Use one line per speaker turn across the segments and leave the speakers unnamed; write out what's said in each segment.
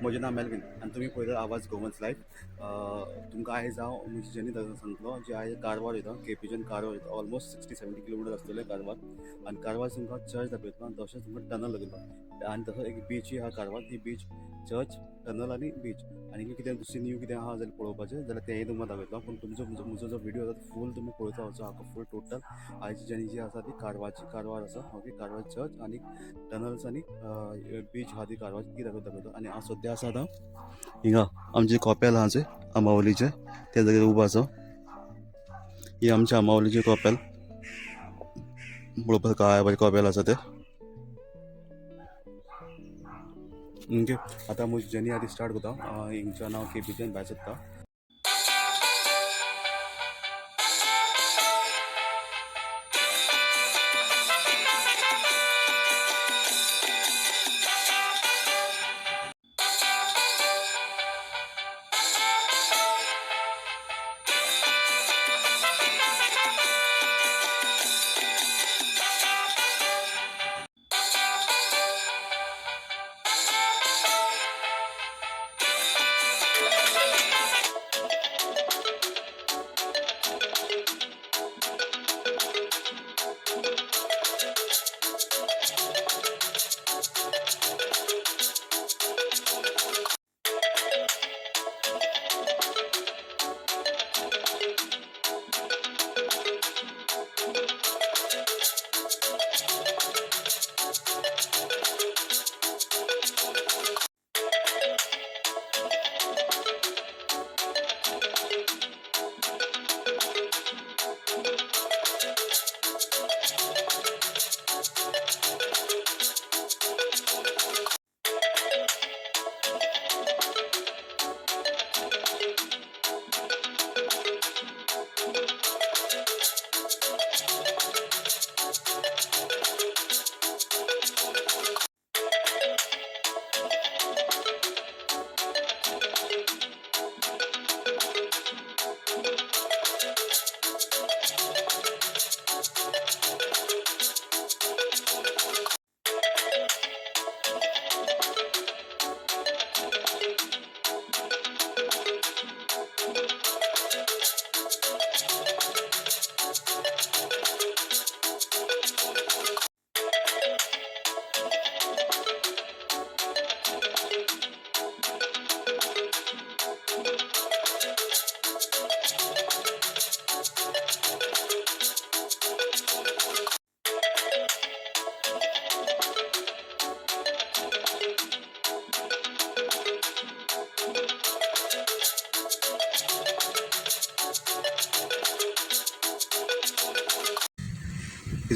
म्हजें नांव मेल्विन आनी तुमी पळयता आवाज गोवन्स लायफ. तुमकां आयज हांव म्हजी जर्नी सांगतलो जी आयज कारवार वयता, केपेच्यान कारवार वयता. ऑलमोस्ट 60-70 किलोमिटर आसतलें कारवार. आनी कारवार तुमकां चर्च दाखयतलो आनी तशेंच तुमकां टनल दाखयतलो आनी तसो एक बीचूय आहा कारवार. ती बीच, चर्च, टनल आनी बीच आनी कितें दुसरें न्यू कितें आहा जाल्यार पळोवपाचें जाल्यार तेंय तुमकां दाखयतलो. पूण तुमचो म्हजो जो विडियो आसा तो फूल तुमी पळोवचो वचो आहा फूल टोटल. आयची जर्नी जी आसा ती कारवारची, कारवार आसा. ओके, कारवार चर्च आनी टनल्स आनी बीच आहा ती कारवार, ती दाखयतो. आनी हांव सद्या आसा आतां हिंगा आमचें कॉपेल आहा चोय आंबावलीचें, त्या जाग्यार उबो आसा. ही आमच्या आंबावलीचें कॉपेल पळोवपाक काय बरें कॉपेल आसा तें. ओके, आतां म्हजी जर्नी आदी स्टार्ट करता. हिंगच्यान हांव केपेच्यान भायर सरता.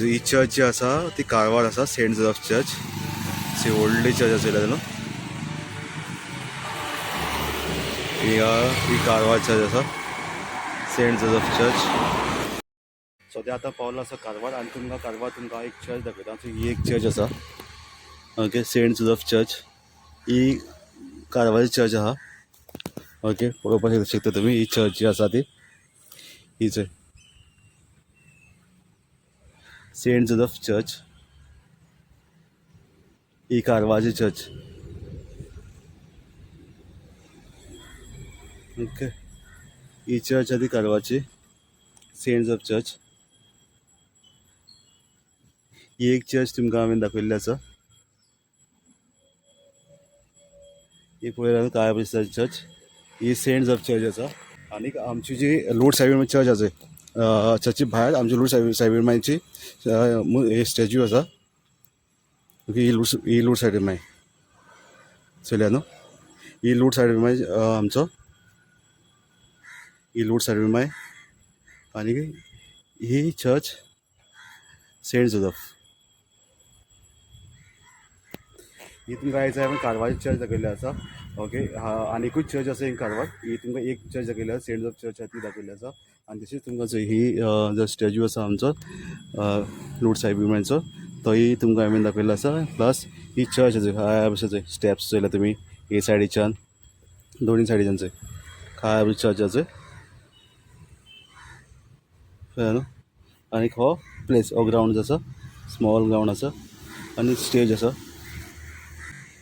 ही चर्च जी आसा ती कारवार आसा, सेंट जोजफ चर्च. सी व्हडली चर्च आसा न्हू ही कारवार चर्च आसा, सेंट जोजफ चर्च. सद्या आतां पावलो आसा कारवार आनी तुमकां कारवार तुमकां एक चर्च दाखयता. ही एक चर्च आसा, ओके, सेंट जोजफ चर्च. ही कारवारची चर्च आहा. ओके, पळोवपाक शकता तुमी ही चर्च जी आसा ती ही सेंट जोजफ चर्च, ही कारवारची चर्च. ओके, ही चर्च आहा ती कारवारची सेंट जोजफ चर्च. ही एक चर्च तुमकां हांवें दाखयल्ली आसा. ही पळयल्यार काय दिसता चर्च, ही सेंट जोजफ चर्च आसा. आनीक आमची जी लूट सायबीण चर्च आसा, चर्ची भायर आमची लूट सायबीण मायची स्टॅच्यू आसा. ओके, ही लूट सायबीण माय चलया न्हू, ही लूट सायबीण माय आमचो, ही लूट सायबीण माय. आनी ही चर्च सेंट जोजफ. ही तुमकां आयज हांवें कारवारची चर्च दाखयल्ली आसा. ओके, आनिकूय चर्च आसा इन कारवार. ही तुमकां एक चर्च दाखयल्ली आसा, सेंट जोजफ चर्च आसा ती दाखयल्ली आसा. आनी तशीच तुमकां ही जो स्टॅच्यू आसा आमचो लूट सायबीण मायचो, तोय तुमकां हांवें दाखयल्लो आसा. प्लस ही चर्च आसा, काय भशेन स्टेप्स चोयल्या तुमी हे सायडीच्यान, दोनी सायडीच्यान चोय काय चर्च आसा न्हू. आनीक हो प्लेस, हो ग्रावंड आसा, स्मॉल ग्रावंड आसा आनी स्टेज आसा.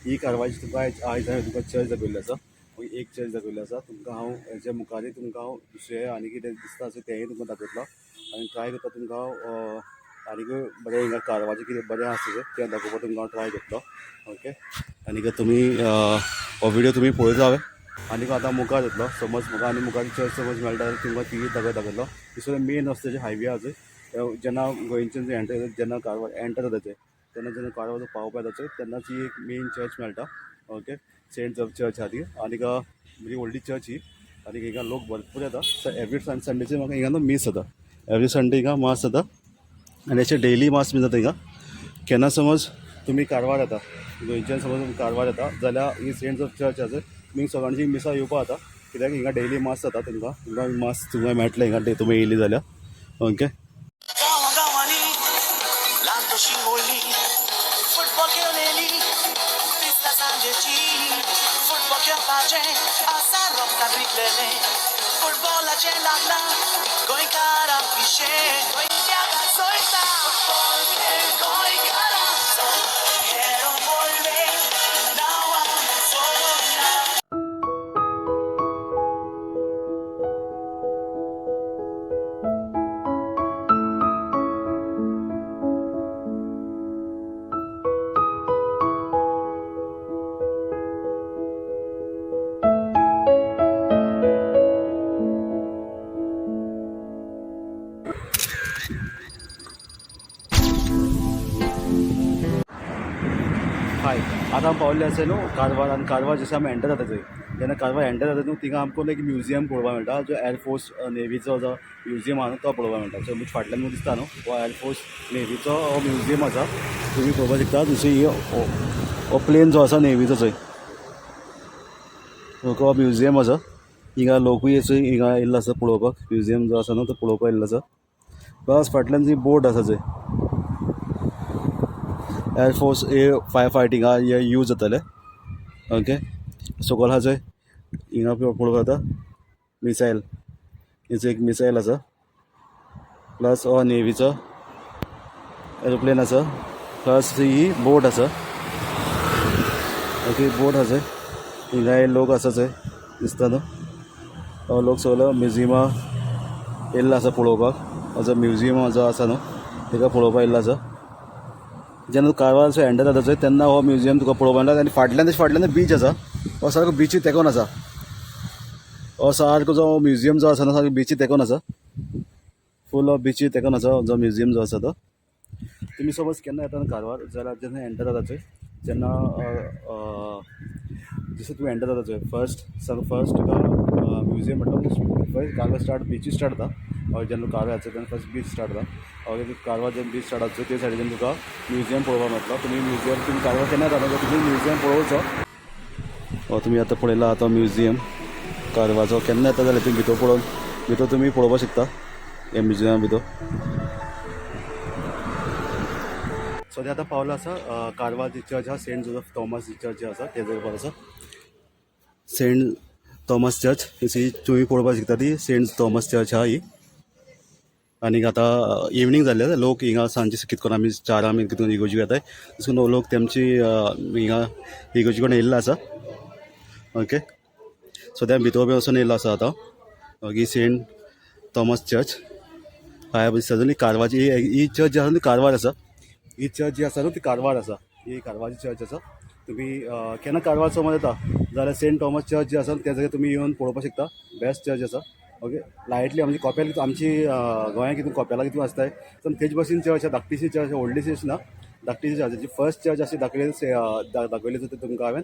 ही कारवारची तुमकां आयज हांवें तुमकां चर्च दाखयल्ली आसा. एक चर्च दाखयल्ली आसा तुमकां हांव हेच्या मुखारय तुमकां हांव दुसरें आनी कितें दिसता आसा तेंय तुमकां दाखयतलो आनी ट्राय करता तुमकां हांव आनीकूय बरें हिंगा कारवारचें कितें बरें आसा तें दाखोवपाक तुमकां हांव ट्राय करतलो. ओके, आनीक तुमी हो व्हिडियो तुमी पळयत राव. आनीक आतां मुखार येतलो समज म्हाका आनी मुखार चर्च समज मेळटा जाल्यार तुमकां ती दाखयतलो. दुसरो मेन रस्त्याचे हायवे आसा जेन्ना गोंयच्यान एंटर जेन्ना कारवार एंटर जाता चोय तेन्ना जेन्ना कारवार पावपा येता चोय तेन्नाच ही एक मेन चर्च मेळटा. ओके, सेंट जोसेफ चर्च आहा ती आनीक बरी व्हडली चर्च ही आनी हिंगा लोक भरपूर येता. एवरी संडेचे म्हाका हिंगा न्हू मीस जाता, एवरी संडे हिंगा मास जाता आनी अशें डेली मास बी जाता हिंगा. केन्ना समज तुमी कारवार येता, गोंयच्यान समज तुमी कारवार येता जाल्यार ही सेंट जोसेफ चर्च आसा तुमी सगळ्यांची मिसां येवपा जाता कित्याक हिंगा डेली मास जाता. तुमकां तुमकां मास तुमकां मेळटलें हिंगा तुमी येयली जाल्यार. ओके,
गांवा गांवांनी ल्हान तशी व्हडली फुटबॉल खेळलेली दिसता सांजेची. फुटबॉल खेळपाचें आसा रोगतान रिगलेलें, फुटबॉलाचें लागलां गोंयकारां पिशें. गोंयकारां चोयता फुटबॉल खेळ, गोंयकारां खेळ व्हडलें नांवां चोयना.
हाय, आतां आमी पावल्ले आसा न्हू कारवार. आनी कारवार जशें आमी एंटर जाता चोय तेन्ना कारवार एंटर जाता न्हू थिंगा आमकां एक म्युजियम पळोवपाक मेळटा जो एअरफोर्स नेवीचो जो म्युजियम आहा न्हू तो पळोवपाक मेळटा. सो फाटल्यान दिसता न्हू हो एअरफोर्स नेवीचो हो म्युजियम आसा, तुमी पळोवपाक शकता. दुसरी हो प्लेन जो आसा नेवीचो चोय हो म्युजियम आसा. हिंगा लोकूय अशे हिंगा येयल्लो आसा पळोवपाक, म्युजियम जो आसा न्हू तो पळोवपाक येयल्लो आसा. प्लस फाटल्यान जी बोट आसा चोय एअरफोर्स हे फायर फायटिंगा हे यूज जाताले. ओके, सकयल आहा चोय हिंगा पळोवपाक जाता मिसायल, हेचो एक मिसायल आसा. प्लस हो नेवीचो एरोप्लेन आसा. प्लस ही बोट आसा. ओके, बोट आसा चोय हिंगा लोक आसा चोय दिसता न्हू. हो लोक सगलो म्युजियमा येयल्लो आसा पळोवपाक. हो जो म्युजियम जो आसा न्हू तेका पळोवपाक येयल्लो आसा. जेन्ना कारवार एंटर जाता चोय तेन्ना हो म्युजियम तुका पळोवपाक मेळटा. आनी फाटल्यान तशें फाटल्यान बीच आसा, हो सारको बिची तेंकोन आसा. हो सारको जो म्युजियम जो आसा न्हू सारको बिची तेंकोन आसा, फूल ऑफ बिची तेंकोन आसा जो म्युजियम जो आसा तो. तुमी समज केन्ना येता न्हू कारवार जाल्यार जेन्ना एंटर जाता चोय जेन्ना जशें तुमी एंटर जाता चोय फर्स्ट फर्स्ट तुका म्युजियम म्हणटा फर्स्ट कारवार स्टार्ट बिची स्टार्ट जाता. हय, जेन्ना कारवार येता तेन्ना फर्स्ट बीच स्टार्ट जाता. ओके, कारवार जेन्ना बीच स्टार्ट जाता ते सायडीच्यान तुका म्युजियम पळोवपाक मेळटलो. तुमी म्युजियम तुमी कारवार केन्ना येता जाल्यार तुमी म्युजियम पळोवचो. हो तुमी आतां पळयला आतां म्युजियम कारवारचो. केन्ना येता जाल्यार तुमी भितर पळोवन भितर तुमी पळोवपाक शकता ह्या म्युजियमा भितर. सद्या आतां पावलो आसा कारवार जी चर्च आसा सेंट जोजफ थॉमस जी चर्च जी आसा ते जाग्यार आसा सेंट थॉमस चर्च. ही तुमी पळोवपाक शकता ती सेंट थॉमस चर्च आहा ही. आनीक आतां इवनींग जाल्ले आसा, लोक हिंगा सांजचे कितें करून आमी चारां बी कितें करून इगोर्जी येताय तशें करून लोक तेमची हिंगा इगोर्जी कडेन येयल्लो आसा. ओके, सद्या भितर बी वचून येयल्लो आसा आतां. ही सेंट थॉमस चर्च हांवें दिसता न्ही कारवारची ही चर्च जी आसा ती कारवार आसा. ही चर्च जी आसा न्हू ती कारवार आसा, ही कारवारची चर्च आसा. तुमी केन्ना कारवार समज येता जाल्यार सेंट थॉमस चर्च जी आसा त्या जाग्यार तुमी येवन पळोवपाक शकता. बेस्ट चर्च आसा. ओके, लायटली आमची कोपेल आमची गोंयांत कितून कोपेला कितून आसताय तर तेज भशेन चर्च आसा, धाकटीशी चर्च, व्हडलीशी अशी ना, धाकटीशी चर्च. जी फर्स्ट चर्च अशी दाखयली दाखयली ती तुमकां हांवें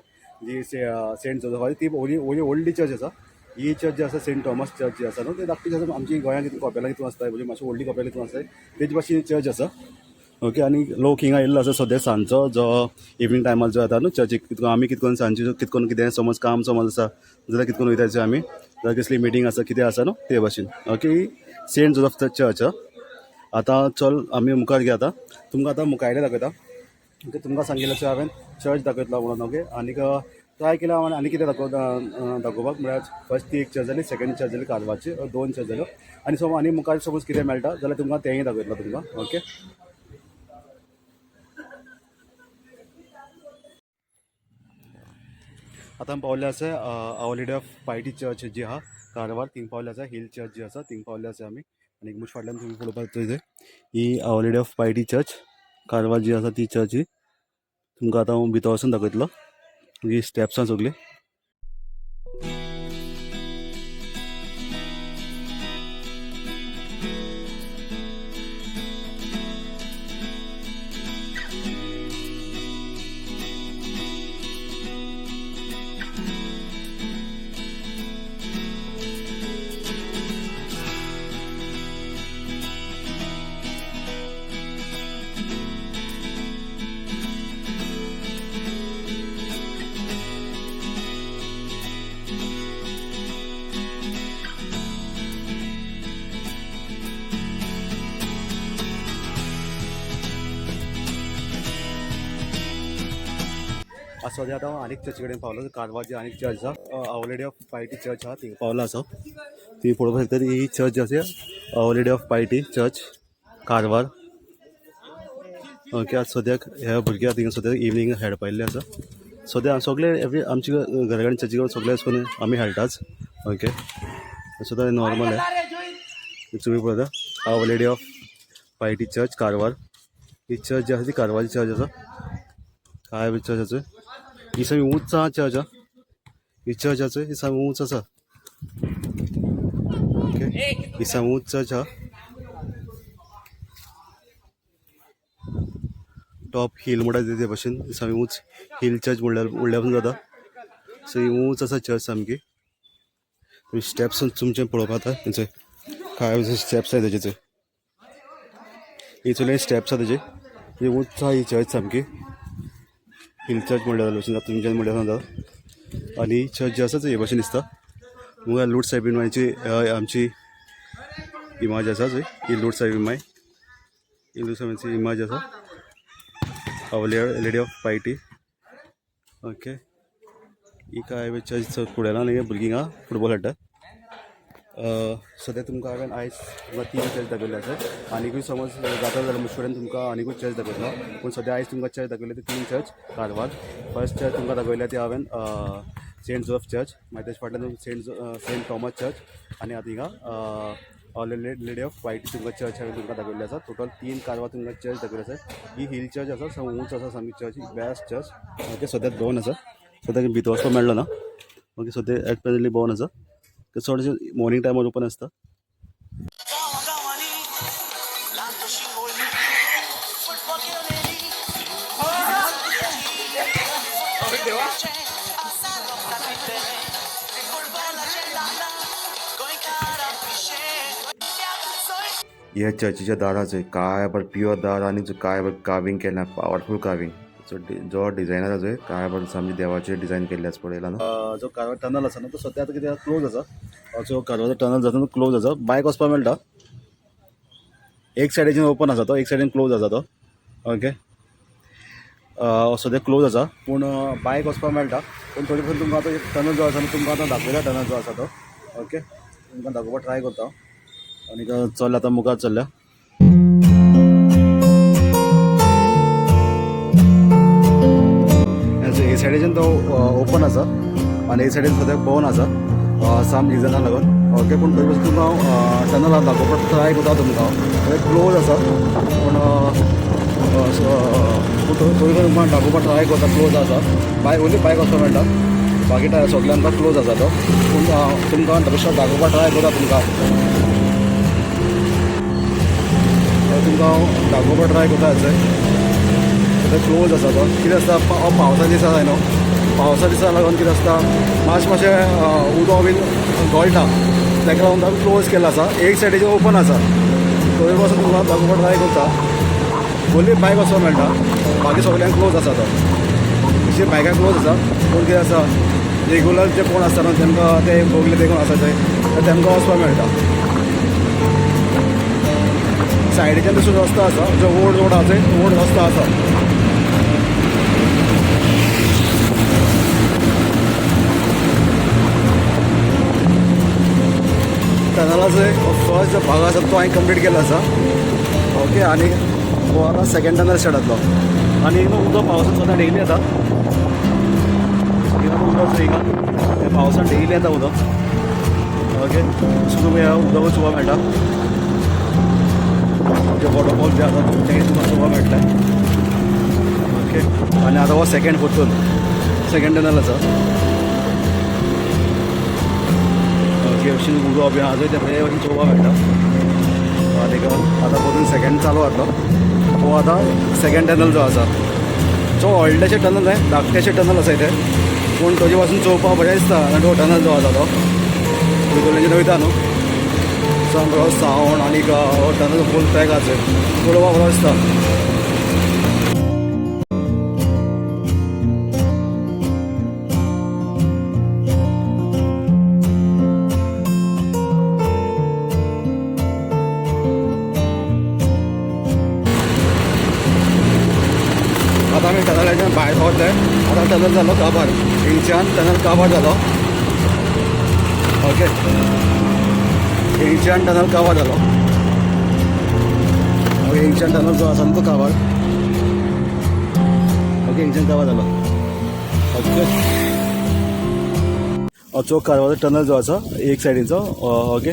जी सेंट जोजफाची ती व्हडली व्हडली चर्च आसा. ही चर्च जी आसा सेंट थॉमस चर्च जी आसा न्हू ती धाकटी आसा. आमची गोंयांत कितून कोपेला कितून आसताय म्हणजे मातशी व्हडली कोपेल कितून आसताय तेज भशेन चर्च आसा. ओके, आनी लोक हिंगा येयल्लो आसा सद्या सांजचो जो इवनींग टायमार जो येता न्हू चर्चीक कितको आमी कितें करून सांजचे कितें करून कितें समज काम समज आसा जाल्यार कितें करून वयता आमी जाल्यार कसली मिटींग आसा कितें आसा न्हू ते भाशेन. Okay, saint Joseph church. आतां चल आमी मुखार घेया. आतां तुमकां आतां मुखायले दाखयता. ओके, तुमकां सांगिल्लें अशें हांवें चर्च दाखयतलो म्हणून. ओके, आनीक ट्राय केला हांवें आनी कितें दाखोवपाक म्हळ्यार फर्स्ट ती एक चर्च जाली, सेकंड चर्च जाली कारवारची, दोन चर्च जाल्यो. आनी समज आनी मुखार समज कितें मेळटा जाल्यार तुमकां तेंय दाखयतलो तुमकां. ओके, आतां आमी पावले आसा Our Lady of Piety church जी आहा कारवार, थिंग पावले आसा. हिल चर्च जी आसा थिंग पावले आसा आमी. आनी मुज फाटल्यान तुमी पळोवपाक जाता ही Our Lady of Piety church Karwar जी आसा ती चर्च ही. तुमकां आतां हांव भितर वचून दाखयतलो. ही स्टेप्स आसा सगळीं. सद्या आतां हांव आनीक चर्ची कडेन पावलो. कारवार जी आनीक चर्च आसा, Our Lady of Piety church आहा, थिंगा पावलो आसा. तुमी पळोवपाक शकता ही चर्च जी आसा Our Lady of Piety church Karwar. Okay, आतां सद्याक हे भुरगे थिंगा सद्याक इवनींग खेळपा आयिल्ले आसा. सद्या सगळे एवरी आमचे घरा कडेन चर्ची कडेन सगळे अशें करून आमी खेळटाच. ओके, सद्या नॉर्मल आहे. तुमी पळयता Our Lady of Piety church Karwar. He church जी आसा ती कारवारची चर्च आसा. काय चर्च आसा ही सामकी उंच आहा चर्च आहा. ही चर्च आसा ही सामकी उंच आसा. ओके, ही सामकी उंच चर्च आहा. टॉप हिल म्हणटा ते भशेन सामकी उंच हिल चर्च म्हणल्यार पसून जाता. सो ही उंच आसा चर्च सामकी. तुमी स्टेप्स तुमचे पळोवपाक जाता तेंचे काय स्टेप्स आहा तेजे. ही स्टेप्स आहा तेजे. ही उंच आहा ही चर्च सामकी. हिल चर्च म्हणल्यार भशेन जाता तुमच्यान म्हणल्यार जाता. आनी चर्च जी आसा ती हे भशेन दिसता. मुखार लूट सायबीण मायची आमची इमाज आसा. ही लूट सायबीण माय, ही लूट सायबीणची इमाज आसा. Our Lady of Piety. Okay, ही काय चर्च फुडें न्ही भुरगीं हिंगा फुटबॉल खेळटा. सद्या तुमकां हांवें आयज तुमकां तीन चर्च दाखयल्ले आसा. आनिकूय समज जाता जाल्यार मुज कडेन तुमकां आनिकूय चर्च दाखयतलो. पूण सद्या आयज तुमकां चर्च दाखयले ते तीन चर्च कारवार. फर्स्ट चर्च तुमकां दाखयल्या ती हांवें सेंट जोफ चर्च, मागीर तेजे फाटल्यान सेंट थॉमस चर्च, आनी आतां हिंगा लेडी ऑफ पायटी तुमकां चर्च हांवें तुमकां दाखयल्ली आसा. टोटल तीन कारवार तुमकां चर्च दाखयल्ली आसा. ही हिल चर्च आसा, सामकी उंच आसा सामकी चर्च, बेस्ट चर्च. ओके, सद्याक बंद आसा. सद्याक भितर वचपाक मेळ्ळो ना. ओके, सद्या एट प्रेजंटली बंद आसा. चडशें मॉर्निंग टायमार ओपन आसता.
गांवा गांवांनी ल्हान तशी व्हडली फुटबॉल खेळलेली. आसा रोगता फुटबॉलाचें लागलां गोंयकारां पिशें.
ह्या चर्चीच्या दाराचेर काय बरें प्युअर दार आनी काय बरें कार्विंग केलां, पावरफूल कार्विंग. जो डिझायनर आसा काय बरें सामकी देवाचे डिझायन केल्ले आसा पळयला न्हू. जो कारवार टनल आसा न्हू तो सद्या आतां कितें क्लोज आसा. जो कारवारचो टनल जाता तो क्लोज आसा. बायक वचपाक मेळटा. एक सायडीच्यान ओपन आसा तो, एक सायडीन क्लोज आसा तो. ओके, सद्या क्लोज आसा पूण बायक वचपाक मेळटा. पूण थोडी पूण तुमकां आतां टनल जो आसा न्हू तुमकां आतां दाखयला टनल जो आसा तो. ओके, तुमकां दाखोवपाक ट्राय करता. आनी चल्ला आतां मुखार चल्ल्या. हे सायडीच्यान तो ओपन आसा आनी हे सायडीन सद्याक बंद आसा सम रिजनाक लागून. ओके, पूण थंय पासून तुमकां हांव टनल दाखोवपाक ट्राय करता. तुमकां हांव क्लोज आसा पूण थंय तुमकां दाखोवपाक ट्राय करता. क्लोज आसा, बायक ओन्ली बायक वचपाक मेळटा, बाकी सगळ्यांक आमकां क्लोज आसा तो. पूण तुमकां बेश्टो दाखोवपाक ट्राय करता. तुमकां तुमकां हांव दाखोवपाक ट्राय करता. सद्या क्लोज आसा तो. कितें आसता, पावसा दिसा जाय न्हू, पावसा दिसा लागून कितें आसता मातशें मातशें उदक बीन गळटा, ताका लागून आमी क्लोज केल्लो आसा. एक सायडीचेर ओपन आसा, थंय पासून तुमकां दाखोवपाक ट्राय करता. ओन्ली बायक वचपाक मेळटा, बाकी सगळ्यांक क्लोज आसा तो. अशी बायकां क्लोज आसा. पूण कितें आसा रेगुलर जे कोण आसता न्हू तेमकां ते बगले देखून आसा ते तेमकां वचपाक मेळटा. सायडीच्यान तसो रस्तो आसा, जो ओल्ड रोड आसा थंय ओल्ड रस्तो आसा. टनलाचो फर्स्ट जो भाग आसा तो हांवें कंप्लीट केल्लो आसा. ओके, आनी हो आतां सेकेंड टनल स्टार्ट जातलो. आनी न्हू उदक पावसान सदां डेली येता. हिंगा उदक हिंगा त्या पावसान डेली येता उदक. ओके, सो तुमी ह्या उदकूच चोवपाक मेळटा. जे वॉटरफॉल जे आसा तें तुमकां चोवपाक मेळटलें. ओके, आनी आतां हो सेकेंड परतून सेकेंड टनल आसा. ओके, भशेन उदक बी आहा तें बरे भशेन चोवपाक मेळटा. आनीक आतां परतून सेकेंड चालू जातलो. हो आतां सेकेंड टनल जो आसा, जो व्हडलेशें टनल न्हय, धाकटेशें टनल आसा इथे, पूण ताजे पासून चोवपाक बरें दिसता. आनी तो टनल जो आसा तो भितरल्यान वयता न्हू, सो बरो सावंड आनीक हो टनल फूल पॅक आसा, पळोवपाक बरो दिसता. आतां आमी टनलाच्यान भायर पावतले. आतां टनल जालो काबार, हिंगच्यान टनल काबार जालो. ओके, हिंगच्यान टनल काबार जालो. ओके, हिंगच्यान टनल जो आसा न्हू तो काबार. ओके, हिंगच्यान काबार जालो. ओके, जो कारवारचो टनल जो आसा एक सायडीचो. ओके,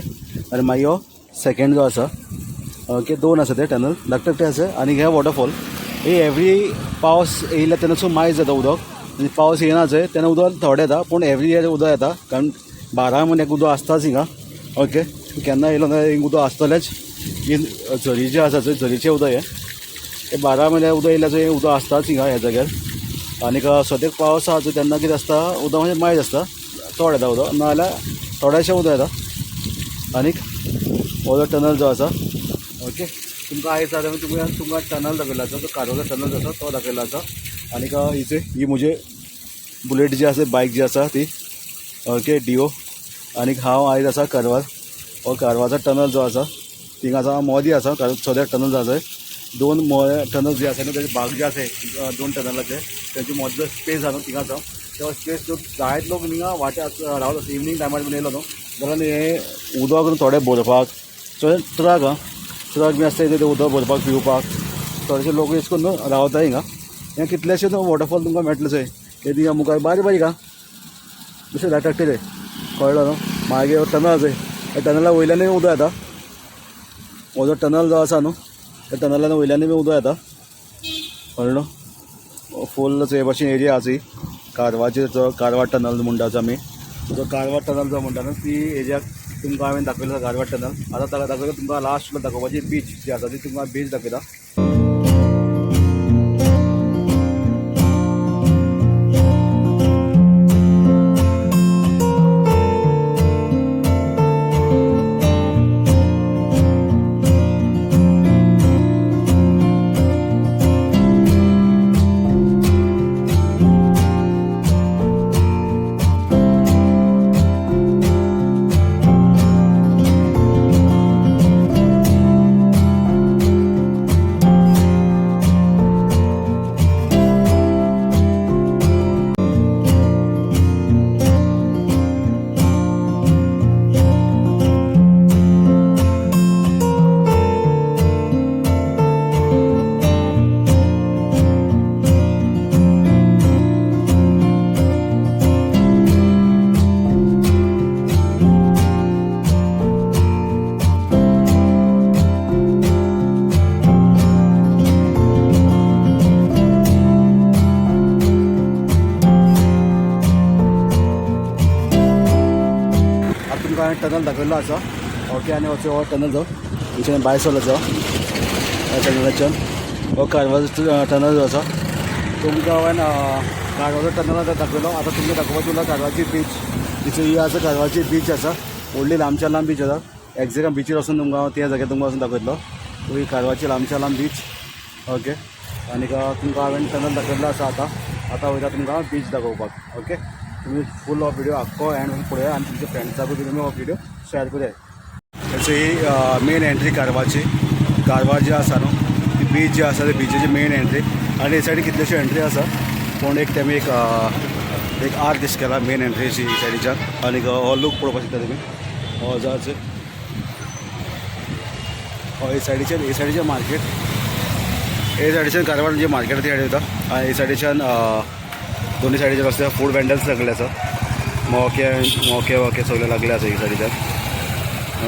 आनी मागीर हो सेकेंड जो आसा. ओके, दोन आसा ते टनल, धाकटे धाकटे आसा. आनी हे वॉटरफॉल हे एवरी पावस येयले तेन्ना सो मायज जाता उदक, आनी पावस येना चोय तेन्ना उदक थोडें येता, पूण एवरी इयर उदक येता, कारण 12 म्हयन्याक उदक आसताच हिंगा. ओके, केन्ना येयलो ना हिंगा उदक आसतलेंच. ही झरी जे आसा चोय, झरीचें उदक हें, हे 12 म्हयन्याक उदक येयल्यार चोय उदक आसताच हिंगा ह्या जाग्यार. आनीक सद्याक पावस आसा चोय तेन्ना कितें आसता, उदक मातशें मायज आसता, चड येता उदक, ना जाल्यार थोडेशें उदक येता. आनीक हो जो टनल जो आसा, ओके, तुमकां आयज आतां तुमकां तुमकां टनल दाखयलो आसा, तो कारवारचो टनल जो आसा तो दाखयलो आसा. आनीक हिचे ही म्हजी बुलेट जी आसा, बायक जी आसा ती, ओके, डिओ. आनीक हांव आयज आसा कारवार. हो कारवारचो टनल जो आसा थिंगा आसा, हांव मोदी आसा. कारण सद्याक टनल जो आसा, दोन टनल जे आसा न्हू, तेजे भाग जे आसा दोन टनलाचे, तेजे मदलो स्पेस आसा न्हू थिंगा आसा. तो स्पेस लोक जायत लोक हिंगा वाटे रावत आसा. इवनींग टायमार बीन येयलो न्हू जाल्यार हें उदक न्हू थोडें भरपाक, चड ट्रक आं, ट्रक बी आसता ते उदक भरपाक पिवपाक थोडेशे लोक अशें करून न्हू रावता हिंगा. हें कितलेशे न्हू वॉटरफॉल तुमकां मेळटले चोय, हे थिंगा मुखार बारीक बारीक आं, दुसरे धाकटे धाकटे ते, कळ्ळो न्हू. मागीर टनल आसा, त्या टनला वयल्यानूय उदक येता. हो जो टनल जो आसा न्हू, त्या टनलान वयल्यानूय बी उदक येता, कळ्ळें न्हू. फूल हे भाशेन एरिया आसा ही कारवारची. जो कारवार टनल म्हणटा आमी, जो कारवार टनल जो म्हणटा न्हू, ती एरिया तुमकां हांवें दाखयलो कारवार टनल. आतां ताका दाखयलो तुमकां लास्ट दाखोवपाची बीच जी आसा ती तुमकां बीच दाखयता. आतां तुमकां हांवें टनल दाखयल्लो आसा. ओके, आनी वचो हो टनल जो थंयच्यान भायर सरलो जो ह्या टनलाच्यान, हो कारवारचो टनल जो आसा तुमकां हांवें कारवारचो टनल आतां दाखयलो. आतां तुमकां दाखोवपाची उरला कारवारची बीच. तिची ही आसा कारवारची बीच आसा, व्हडली लांबच्या लांब बीच आसा. एग्जॅक्ट बिचीर वचून तुमकां हांव त्या जाग्यार तुमकां वचून दाखयतलो ही कारवारची लांबच्या लांब बीच. ओके, आनीक तुमकां हांवें टनल दाखयल्लो आसा. आतां आतां वयता तुमकां बीच दाखोवपाक. ओके, तुमी फूल हो व्हिडिओ आख्खो एंड पळया आनी तुमच्या फ्रेंड्साकूय तुमी हो व्हिडिओ शेअर करया. ही मेन एंट्री कारवारची. कारवार जी आसा न्हू ती बीच जी आसा, ती बिचीची मेन एंट्री. आनी हे सायडीन कितलेश्यो एंट्री आसा, पूण एक तेमी एक एक आर्ट दिस केला मेन एंट्रीची ही सायडीच्यान. आनीक हो लूक पळोवपाक शकता तुमी, हो जो आसा हो हे सायडीच्यान, हे सायडीचें मार्केट, हे सायडीच्यान कारवार जे मार्केट ती सायडी वयता. आनी हे सायडीच्यान दोन्ही सायडीच्या रस्त्यार फूड वेंडर्स सगळे आसा. मोके मोके वोके सगळे लागले आसा ही सायडीच्यान.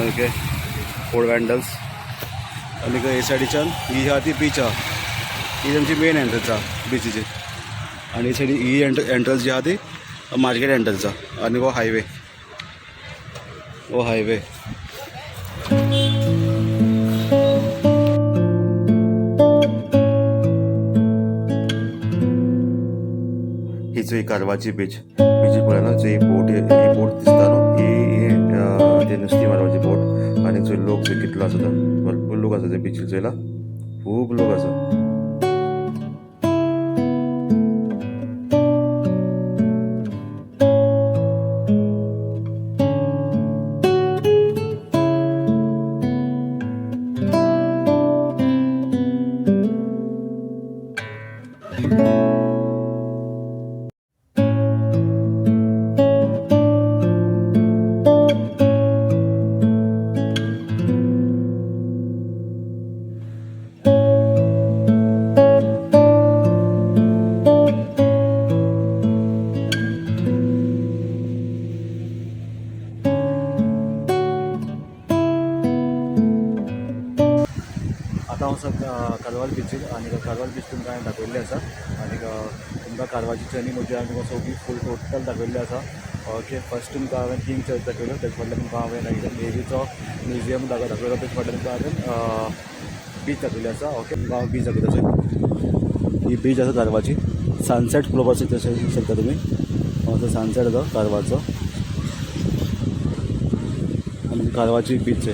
Okay, food vendors. आनी हे सायडीच्यान ही आहा ती बीच आहा. ही आमची मेन एंट्रन्स आहा बिचीची. आनी ही सायडी ही एंट्रन्स जी आहा ती मार्केट एंट्रन्स आहा. आनी हो हायवे, हो हायवे.
ही चोय कारवारची बीच. बीचीर पळय न्हू जी बोट, ही बोट दिसता न्हू, ही ही ते नुस्तीं मारपाची बोट. आनी चोय लोक चोय कितलो आसा तो, भरपूर लोक आसा ते बिचीर चोयला, खूब लोक आसा.
आतां हांव सद्या कारवार बिचीर आनी कारवार बीच तुमकां हांवें दाखयल्ली आसा. आनी तुमकां कारवारची जर्नी म्हजी हांवें तुमकां सगळी फूल टोटल दाखयल्ली आसा. ओके, फर्स्ट तुमकां हांवें किंग चर्च दाखयलो, तेज फाटल्यान तुमकां हांवें मागीर नेवीचो म्युजियम दाखयलो, तेज फाटल्यान तुमकां हांवें बीच दाखयली आसा. ओके, तुमकां हांव बीच दाखयता. ही बीच आसा कारवारची. सनसेट पळोवपाक शकता तुमी. हांगासर सनसेट जाता कारवारचो. आनी कारवारची बीच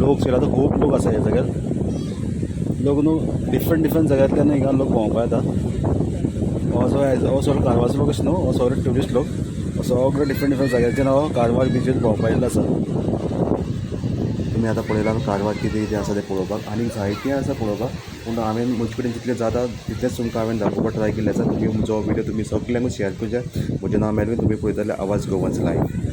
लोक चोयला आतां खूब लोक आसा ह्या जाग्यार. लोक न्हू डिफरंट डिफरंट जाग्यांतल्यान हिंगा लोक भोंवपाक येता. हो जो हो सगळो कारवारचो लोक अशें न्हू, हो सगळो ट्युरिस्ट लोक. हो सगळो डिफरंट डिफरंट जाग्यांच्यान हो कारवार बिचीर भोंवपाक येयल्लो आसा.
तुमी आतां पळयलां कारवार कितें कितें आसा तें पळोवपाक, आनी जायतें आसा पळोवपाक, पूण हांवें म्हजे कडेन जितलें जाता तितलेंच तुमकां हांवें दाखोवपाक ट्राय केल्लें आसा. तुमी म्हजो व्हिडियो तुमी सगल्यांकूच शेयर करचे. म्हजें नांव मेलवीन, तुमी पळयतले आवाज गोवन्स लायव्ह.